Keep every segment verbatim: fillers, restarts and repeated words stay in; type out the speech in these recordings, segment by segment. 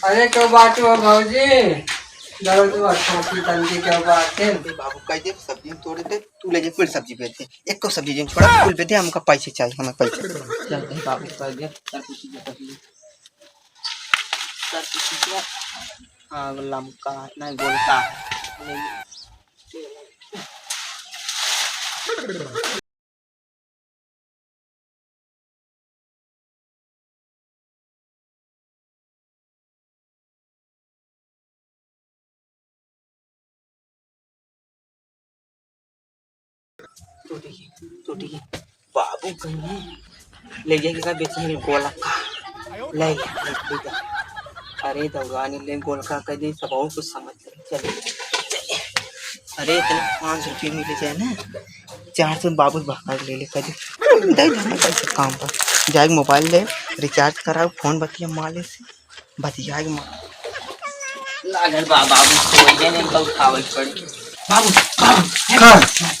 अरे, क्यों बात हो भौजी? दर्द हुआ, छोटी तन की क्यों बात है? ए बाबू, कह दे, सब्जी तोड़ दे, तू ले जा, कुल सब्जी बेच दे। एको सब्जी जिन छोड़ा, कुल बेच दे, हमका पैसे चाहिए, हमें पैसे। चल, ए बाबू, कह दे, चल, कुछ दे, कुछ दे। चल, कुछ दे। हाँ, लमका, नहीं, गोलका। टूटी, टूटी। बाबू कहीं ले जाके का बेचे हैं गोलका। ले जा, ले जा। अरे दौड़ानी ले गोलका कह दे, सब और कुछ समझ ले। चल। अरे इतने पाँच सौ रुपये मिले जाए ना, चार सौ बाबू बहका ले ले कह दे। दे दे ना पैसे काम पर। जाए मोबाइल ले, रिचार्ज कराओ, फोन बतिया माले से। बतियाई मत। लागल बा बाबू, सोइए नहीं तो उठावे के पड़ी। बाबू, बाबू, का?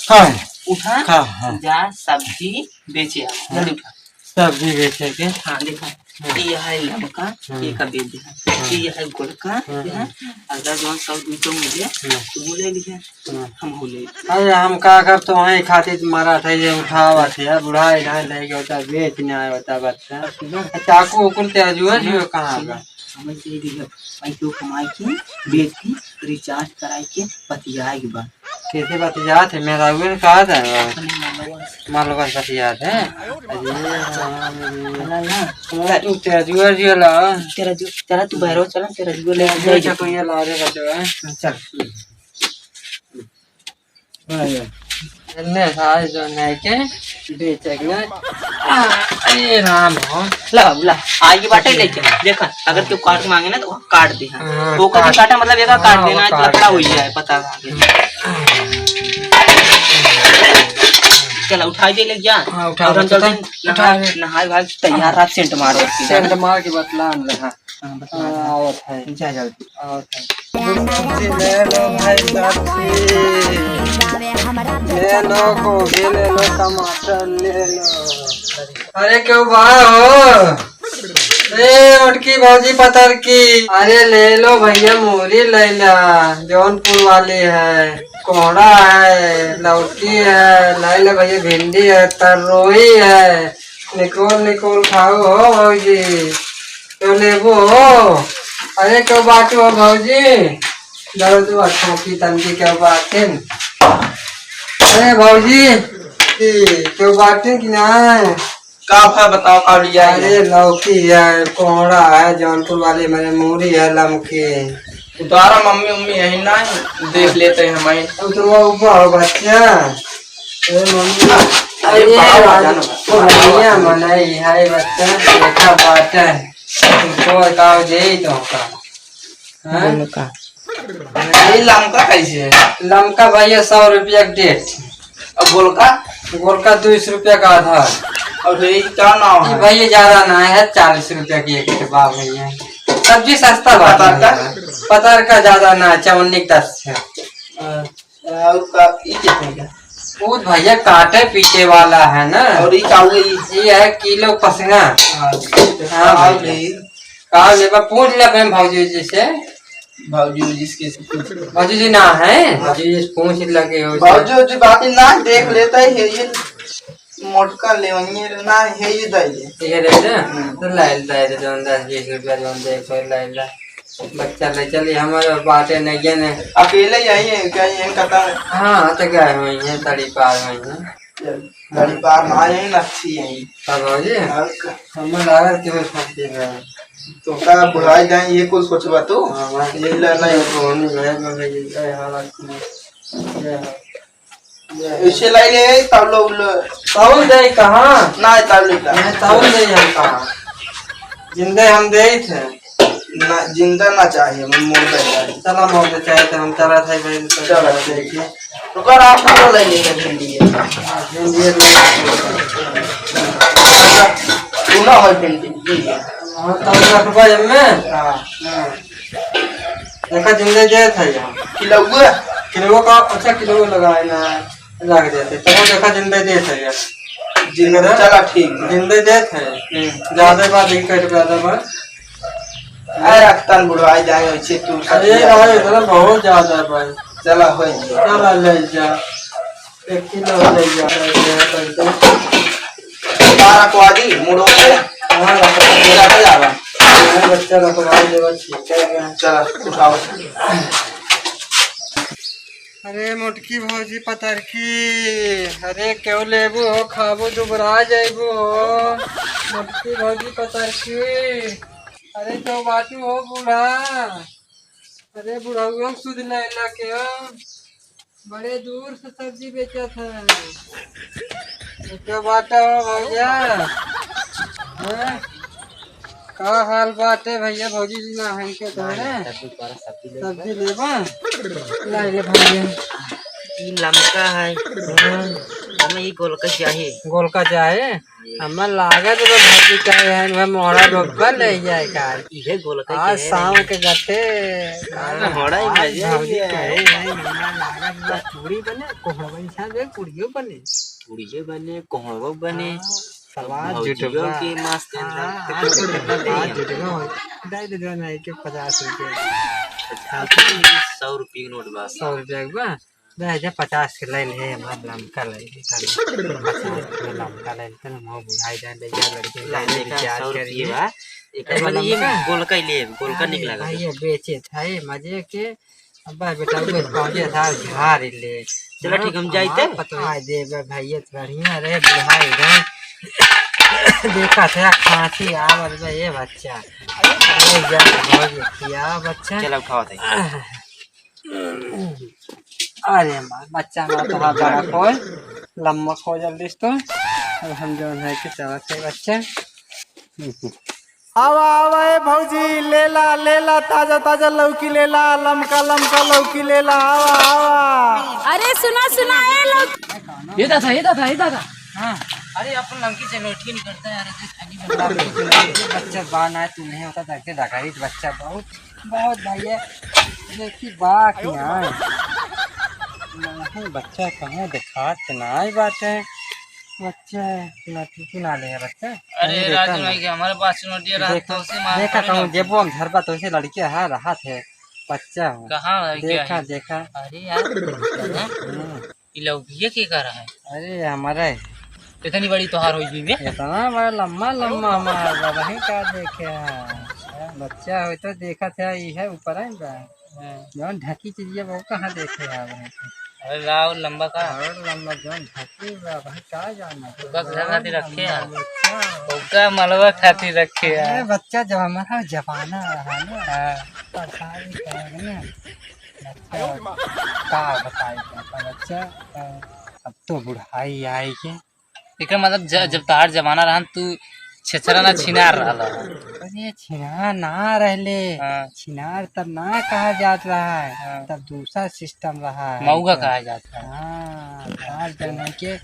का? उठा, का? हाँ। जा सब्जी बेचे आ, हाँ। जल्दी उठा। सब्जी बेचे के? हाँ, देखा, हाँ। ये है लमका, हाँ। ये का बेच दिया। हाँ। ये है गोलका, हाँ, देखा, हाँ। अगर जौन सब दू सौ मिले, हाँ। तो बोले लिखे। हाँ। हम हो ले। अरे हम का कर तो वहीं खातिर मरा था, ये उठावा थे यार, बुढ़ा इधर ले गया होता, बेच नहीं आया होता बच्चा। सुनो। चाकू उकुल ते अजुए सुनो, जो कहाँ सुनो। का? समझ ले रही है, पैसों कमाई के, बेच के, रिचार्ज कराई के, बतियाए के बाद। कैसे बतियात है? मेरा उहे कहा था, अपने मालवा से। मालवा से बतियात है। अरे राम रे। चला ना। चला तू तेरा जुआ जुआ ला। तेरा जु-, चला तू बाहर हो, चला, तेरा जुआ ले ये जाए। चको ये ला रे बच्चा। चल। हाँ, ये। इन्ने सारे जो नहीं के बेचे के ना। आ, अरे राम हो। ला बाबू, ला। आगे बाटे लेके। देखा, अगर केहू काट के मांगे ना, तो काट दे, हाँ। हाँ, वो कभी काट। काटा, मतलब, एका काट हाँ, देना, वो काट लफड़ा दे। हो जाए, पता है आगे। चला, उठाई दे, ले जा। हाँ, उठा और हम दे, चलते हैं, उठा नहा-, दे। नहाए भाग तैयार रहा, सेंट मारो। सेंट मार के बतला हम ले, हाँ। हाँ, बता। हाँ, आवत है। जा जल्दी। आवत है। ले लो भाई सब्जी। ले लो गोभी, ले लो टमाटर, ले लो। अरे क्यों बा हो? ए मोटकी भौजी पतर की। अरे ले लो भैया, मूरी ले ला, जौनपुर वाली है, कोहड़ा है, लौकी है, ले लो भैया, भिंडी है, तरोई है, निकोल निकोल खाओ हो भौजी। तो लेबो हो? अरे, क्यों बाटू हो भौजी? दर्द हुआ, छोटी तनकी क्यों बाटिन? अरे भौजी, की क्यों बाटिन कि ना? का भा बताओ, का लिया है? अरे, लौकी है, कोहड़ा है, जौनपुर वाली मने मूरी है, लमकी। उतारा मम्मी, उम्मी यही ना देख लेते हैं हम। उतरवा ऊपर हो बच्चा। ए मम्मी, अरे अरे बाबा, आज जानो। बढ़िया मनाई है बच्चा, देखा बात है। तुमको का हो जाई तो का? हाँ? बोलो का? ये लमका कैसे है? लमका भैया सौ रुपया के डेढ़। और गोलका? गोलका दो सौ रुपया का आधा। और ये क्या नाम ये है? भैया ज्यादा ना है, चालीस रुपया की एक ठे बा भैया। सब्जी सस्ता बा पतर का? भैया। पतर का ज्यादा ना, चवन्नी के दस है। अच्छा। और का, ई कितने का? वो भैया काटे पीटे वाला है ना। और ई का हुआ ई? ये है किलो पसंगा। हाँ, हाँ, और भैया। नहीं। का लेबा, पूछ ले अपने भौजी जी से। भौजी जी से कैसे पूछ? भौजी जी ना है, भौजी जी से पूछ लगे हो। भौजी जी बात ही ना देख लेता ही है ये। मोटका लेवइये रे, ना, हे ये दे दे। ये दे दे? हम्म। तो लाई, लाई दे, जौन दस बीस रुपया जौन दे, कोई लाई ला। बच्चा ले चली, हमारे बाटे नहीं है ने। अकेले यही है, क्या यही कता है? हाँ, तो गए हुए हैं, तड़ी पार हुए हैं। चल, तड़ी पार ना, यही अच्छी है। हाँ, भौजी। और का? हमें लागल कि वो फंसी है। तो का बुढ़ाई जाए, ये कुछ सोचबा तू? हाँ, भाई। ये ले, नहीं। ये तो होनी है, मैं ये, ये हालत में। ये है। ऐसे लाई ले, तौल लो, उल। तौल दे कहाँ? ना, तौल ले का। नहीं, तौल दे हम कहाँ? जिंदे हम दे थे। ना, जिंदा ना चाहिए, हम मुर्दा चाहिए। चला, मुर्दा चाहिए, तो हम चला था भाई, तो चला, चला ठीक है। देखिए। तो कर आप पूरा ले लेंगे भिंडी ये। हाँ, भिंडी ये दे। तू ना हो भिंडी, भिंडी। हाँ, तौल रखबा एमे? हाँ। हाँ। देखा, जिंदे देत है यहाँ। किलो हुआ? किलो का, अच्छा, किलो लगाए ना, लग जाते। तब देखा, जिंदे देत है यहाँ। जिंदे, जिंदे? चला, ठीक है। जिंदे देत है। हम्म। ज्यादा बात नहीं कर, ज्यादा बात। अरे, तन बुढ़ाई जाए, वैसे तू सब अरे ले भाई, आ। इतना बहुत ज्यादा है भाई। चला, हो जाए। चला, ले जा। एक किलो ले जा, ले जा, ले जा। बारह को आजी, मुड़ो के। हाँ, रखवा दे। चला, चला। हाँ, बच्चा रखवा दे, बस ठीक है। चला, उठाओ। अरे मोटकी भौजी पतरकी, अरे केहू लेबू हो, खाबू दुबरा जइबू हो। मोटकी भौजी पतरकी, अरे केहू बाटू हो बूढ़ा, अरे बुढ़ऊ सुध लैला के हो, बड़े दूर से सब्जी बेचत है। तो बाटा हो भैया, हैं? का हाल बाटे भैया? भौजी जी ना है के तोरे? सब्जी लेबा? ला ले भैया। ई लमका है। हाँ। हमें ई गोलका चाही। गोलका चाहे? हमें लागत बा भौजी कहे हैं, वह मोहरा रोपा ले जाए का। इहे गोलका आज चाहे। शाम के गते। अरे, मोहरा ही आज मजे भौजी ही है। कहे हैं, हमरा लागत बा पूरी बने, कोहड़ा बने, साथ में पूड़ियो बने। पूड़ियो बने, कोहड़ो बने। हाँ, सलाद भौजियो जुटबा। के मस्त हाँ, एकदम। आज जुटबा, आज जुटबा हो। दे दे दो ना, एक के पचास रुपया। अच्छा, सौ रुपया के नोट बा। सौ रुपया के बा? दे जा, पचास के ले ले, हमार लमका ले ले, तनी। पचास के लमका ले ले, तनी, हम बुढ़ाई जाए, ले जा, लड़के ला, ले ले, देखा, रिचार्ज सौ रुपया करिए। बा। एक ए, मतलब ये लमका? गोलका ही ले, गोलका अरे निकला भाई, ये बेचे था, ये मजे के। अब्बा बेटा, वो पाँच हजार झाड़ ले। चलो, ठीक, हम जाइते। हमार पतोह दे बे भाई, ये बढ़िया रहे, बुढ़ाई रहे। देखा था, खांसी आवत बा, ये बच्चा। अरे यार, बहुत किया बच्चा। चलो, उठाओ थे। अरे माँ, बच्चा हमारा तो हाथ बड़ा खोल, लम्बा खोल जल्दी से तो। अब हम जौन है कि चलत है बच्चा। आवा, आवा, ए भौजी, लेला, लेला, ताजा, ताजा लौकी लेला, लमका, लमका लौकी लेला, आवा, आवा। अरे सुना, सुना, ए लौकी। ये दादा, ये दादा, ये दादा। हाँ। अरे अपन लमकी से नोटिए निकलता है यार, ऐसे खाली बच्चा बा ना, तू नहीं होता, देखते डकैत बच्चा बहुत बहुत भैया, देखी बा कि ना? नहीं, बच्चा कहूँ देखात नाई बाटे। बच्चा ना, तू ना ले बच्चा। अरे नहीं राजू रहता ना। भाई के हमारे पास नोटिया रहा देखा, तो उसे मार देखा पड़े कहूँ ना। जेबो हम झरबा तो उसे लड़के हा रहा थे, बच्चा हो। कहाँ है, क्या देखा, है? देखा। अरे यार, हम्म। ई लौकिया के कर है? अरे, हमारा है। इतनी बड़ी तोहार होई भी बे? इतना बड़ा लम्बा, लम्बा हमारा बा, वही का देखे है। बच्चा हो तो देखा था, ई है ऊपर है बा। हाँ। जौन ढकी चीजिया बा, वो कहाँ देखे है अब? अरे, लाओ लंबा का? और लंबा जौन ढकी बा, भाई का जाना? ओका खातिर रखे है। बच्चा। ओका मलवा खातिर रखे है। अरे, बच्चा जब हमारा जमाना रहा ना, हाँ। पढ़ाई करेंगे ना। बच्चा, का बताई पापा बच्चा, अ, अब तो बुढ़ाई आई के। एकर मतलब ज-, जब तहार जमाना रहन, तू छेछरा ना छिनार रहल ह। अरे छिनार ना रहले, हाँ। छिनार तब ना कहा जात रहा है, हाँ। तब दूसरा सिस्टम रहा है। मऊगा कहा जात रहा है। हाँ, तहार जौन है के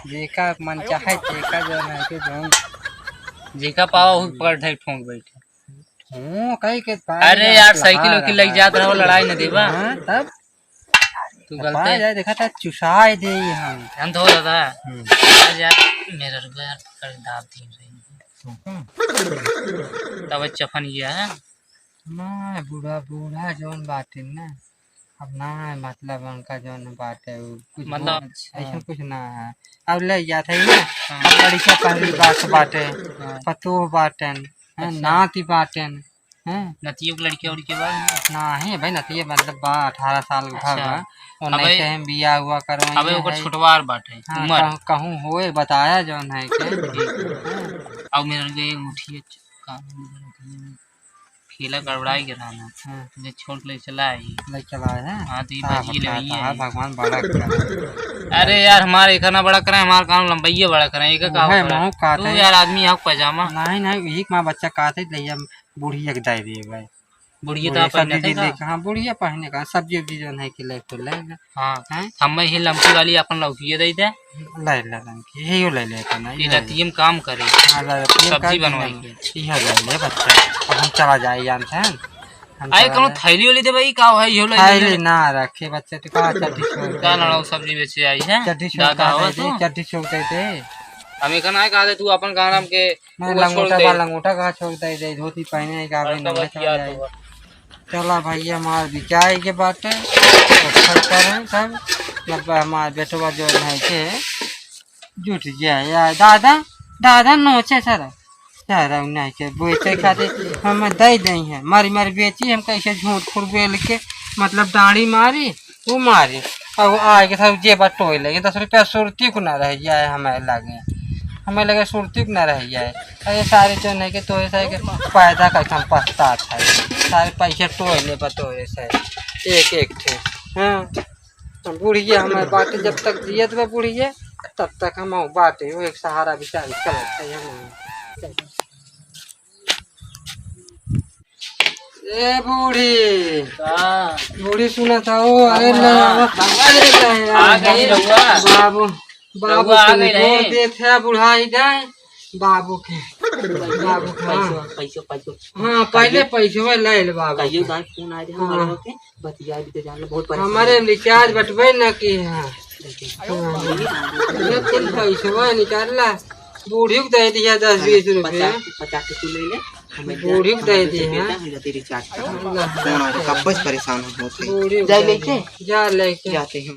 जेका मन चाहे, जेका जौन है के जौन जेका पावा, वही पकड़ धर ठोंक बैठे। हूँ, कही के पाए अरे ना, यार, साइकिल लहा वाइकिल लग रहा। जात रहो, लड़ाई न देबा। हाँ, तब? तू पा गलते। जाए, देखा था, चुसाए दे हम। ध्यान दो दादा। हम्म। आ जा, मेरा रुपया यार, पकड़ दाब दी रही। हम्म। तब चफन ये है। ना, बूढ़ा, बूढ़ा जौन बाटे ना, अब ना, मतलब, उनका जौन बाटे, उ कुछ मतलब, बहुत अच्छा। ऐसन कुछ ना है। अब ले जात है ना, हाँ। अब लड़का पहली बात बाटे, हाँ। पतोह बाटन, हैं, अच्छा। नाती बाटन, हैं। नतियों के लड़के उड़के बा? ना है भाई, नतिया मतलब बा, अठारह साल के अच्छा। बा। और अबे, नहीं से हम बियाह हुआ करो, अबे ये ओकर है। छोटवार बाटे, हाँ, उमर। कहूँ, कहूँ होए, बताया जौन है के। ठीक है। हाँ। अब मेरे के उठिए, काम ठेला गड़बड़ाई के रहा ना। हाँ। जे छोट ले चला आई। ले चला है? हाँ, तो ये हाँ, बचिए ले भगवान, भैया हाँ, है। भगवान बड़ा करे। अरे यार, हमारे एक ना बड़ा करे, हमारे काम लंबैया बड़ा करे, एक का उहे होता है? महू कहते तू हैं। यार, आदमी हक पैजामा। नहीं, नहीं, यही माँ बच्चा कहते ले हम बूढ़ी एक दे दिए भाई। बुढ़िया तो बूढ़ी आप सब्जी पहने थे उब्जी का? लेके, हाँ, बुढ़िया पहने का, सब्जी उब्जी जो नहीं कि लेके ले ले। हाँ, हैं? हमें ही लमकी वाली अपन लौकिए दे दे। ले ले लमकी, यही ले ले अपन, ये ये ले ले। रतिये में काम करे। हाँ, ले ले, सब्जी बनवाई के। यह ले ले बच्चा, अब हम चला जाए जान से, हम, हम आए चला कोनो जाए। थैली वैली दे भाई, का है, यो ले ले। थैली ना रखे बच्चा, तू का चड्डी छोड़ का दे। लड़ाओ सब्जी बेचे आई है? चड्डी छोड़ दादा का हो दे, तू? चड्डी छोड़ दे दे। हम एक ना कहा दे, तू अपन गाना के मैं वो छोड़ लंगोटा दे। बा, लंगोटा का छोड़ दे दे, धोती पहने का, अरे भाई, तो नंगे बस चला यार, जाए। तो बस। चला भैया, हमार बिचाई के बाटे, अच्छा करें सब, मतलब हमार बेटवा जो है के जुट जाए। या दादा, दादा नोचे सर, सर नहीं के बेचे खातिर हम दे दे हैं, मारी मारी बेची, हम कैसे झूठ फूट बोल के, मतलब डांडी मारी, वो मारी, और आए के सब जेबा टोए लगे, दस रुपया सुरती को ना रह जाए हमें लगे, हमें लगे सुरती को ना रह जाए। अरे सारे जो नहीं के तो ऐसा है कि पैदा करके हम पछतात है, सारे पैसे टोए ले बतोरे से एक एक ठे। हाँ, हम बुढ़िया हमारे बाटे, जब तक जियत बा बुढ़िया, तब तक हम बाटे, वो एक सहारा बेचारी चलत है हम। ए बूढ़ी, का? बूढ़ी सुनत हो? अरे बाबा। ले, बाबा। अरे ले, आ गए अरे रउआ। बाबू, बाबू रउआ आ के गए गोड़ रहे। देत है बुढ़ाई जाए। बाबू के, बाबू के, हाँ। पैसवा, पैसवा, पैसवा। हाँ, पहले कहियो, पैसवा ले ले बाबू कहियो के। गाय फोन आ रहे हाँ। हमारे होते, बतिया भी दे जान लो, बहुत परेशान हमारे है। रिचार्ज बटवे न की है। देखिए। हाँ। ये कुल पैसवा निकाल ला। बूढ़ी को दे दिया दस बीस रुपया। पचास, पचास के तू ले ले, हमें बूढ़ी को दे दिया। हम जाते रिचार्ज करा। अल्लाह। फोन आ रहा, कब से परेशान हो होते। बूढ़ी को जा दे लेके? दिया। जा लेके। जाते हैं।